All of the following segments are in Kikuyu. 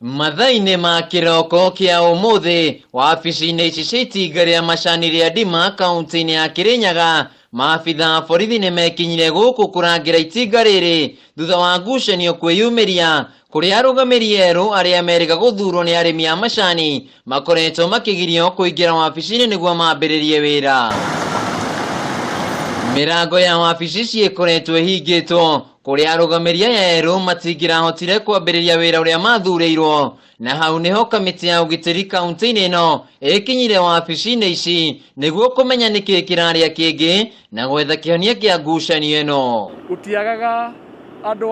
Mathaa-inĩ ma kĩroko kĩa ũmũthĩ, wabici-inĩ ici cia itinga rĩa macani rĩa Ndima kaunti-inĩ ya Kĩrĩnyaga, maabitha a borithi nĩ mekinyire gũkũ kũrangĩra itinga rĩrĩ thutha wa ngucanio kwĩyumĩria kũrĩa arũgamĩri erũ arĩa merĩga gũthurwo nĩ arĩmi a macani makoretwo makĩgirio kũingĩra wabici-inĩ nĩguo mambĩrĩrie wĩra. Mĩrango ya wabici ici ĩkoretwo ĩhingĩtwo kũrĩa arũgamĩri aya erũ matingĩrahotire kwambĩrĩria wĩra ũrĩa mathurĩirwo, na hau nĩho kamĩtĩ ya ũgitĩri kaunti-inĩ ĩno ĩkinyire wabici-inĩ ici nĩguo kũmenya nĩkĩ kĩrarĩa kĩngĩ na gwetha kĩhonia kĩa ngucanio ĩno. Gũtiagaga andũ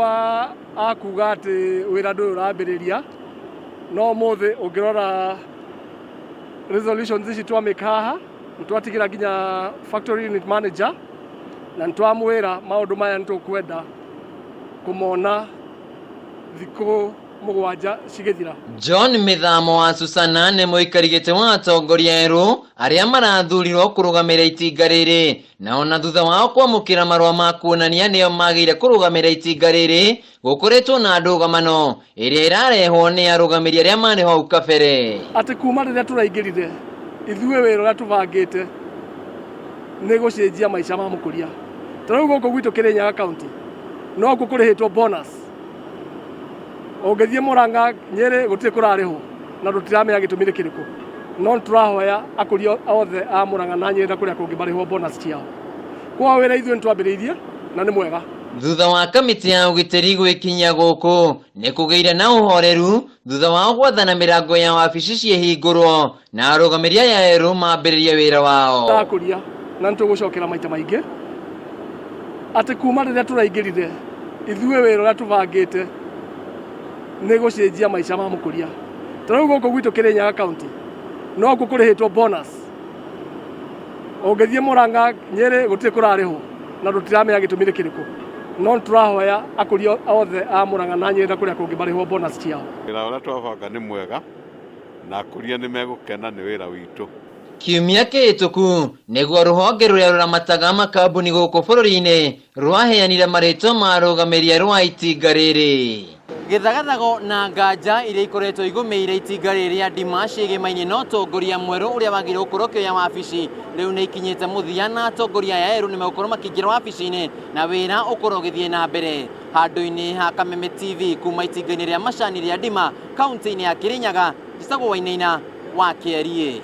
a kuga atĩ wĩra ndũrĩ ũrambĩrĩria, no ũmũthĩ ũngĩrora resolutions ici twamĩka haha, nĩ twatigĩra nginya factory unit manager na nĩ twamwĩra maũndũ maya nĩ tũkwenda kũmona thikũ 7 cigĩthira. John Mĩthamo wa Susana nĩ mũikari gĩtĩ wa atongoria erũ arĩa marathurirwo kũrũgamĩrĩra itinga rĩrĩ, na ona thutha wao kwamũkĩra marũa ma kuonania nĩo magĩrĩire kũrũgamĩrĩra itinga rĩrĩ, gũkoretwo na ndũgamano ĩrĩa ĩrarehwo nĩ arũgamĩri arĩa marĩ hau kabere. Atĩ kuma rĩrĩa tũraingĩrire ithuĩ wĩra ũrĩa tũbangĩte nĩ gũcenjia maica ma mũkũria. Ta rĩu gũkũ gwitũ Kĩrĩnyaga county nokuo kũrĩhĩtwo bonus. Ũngĩthiĩ Murang'a, Nyĩrĩ gũtirĩ kũrarĩhwo na tũtiramenya gĩtũmi nĩ kĩrĩkũ. No nĩ tũrahoya akũria othe a Murang'a na Nyĩrĩ na kũrĩa kũngĩ marĩhwo bonus ciao. Koguo wĩra ithuĩ nĩ twambĩrĩirie na nĩ mwega. Thutha wa kamĩtĩ ya ũgitĩri gwĩkinyia gũkũ, nĩ kũgĩire na ũhoreru thutha wao gwathana mĩrango ya wabici ciĩhingũrwo na arũgamĩri aya erũ mambĩrĩrie wĩra wao. Ndakũria na nĩ tũgũcokera maita maingĩ atĩ kuma rĩrĩa tũraingĩrire ithuĩ wĩra ũrĩa tũbangĩte nĩ gũcenjia maica ma mũkũria. Ta rĩu gũkũ gwitũ Kĩrĩnyaga county nokuo kũrĩhĩtwo bonus. Ũngĩthiĩ Murang'a, Nyĩrĩ gũtirĩ kũrarĩhwo na tũtiramenya gĩtũmi nĩ kĩrĩkũ. No nĩ tũrahoya akũria othe a Murang'a na Nyĩrĩ na kũrĩa kũngĩ marĩhwo bonus ciao. Wĩra ũrĩa twabanga nĩ mwega na akũria nĩ megũkena nĩ wĩra witũ. Kiumia kĩhĩtũku nĩguo rũhonge rũrĩa rũramataga makambuni gũkũ bũrũri-inĩ rwaheanire marĩtwa ma arũgamĩri erũ a itinga rĩrĩ. Gĩthagathago na nganja iria ikoretwo igũmĩire itinga rĩrĩ rĩa Ndima ciĩgĩmainie na ũtongoria mwerũ ũrĩa wagĩrĩirwo gũkorwo ũkĩoya wabici rĩu nĩ ikinyĩte mũthia na atongoria aya erũ nĩ megũkorwo makĩingĩra wabici-inĩ na wĩra ũkorwo ũgĩthiĩ na mbere. Handũ-inĩ ha Kameme TV kuma itinga-inĩ rĩa macani rĩa Ndima kaunti-inĩ ya Kirinyaga, njĩtagwo Wainaina wa Kĩariĩ.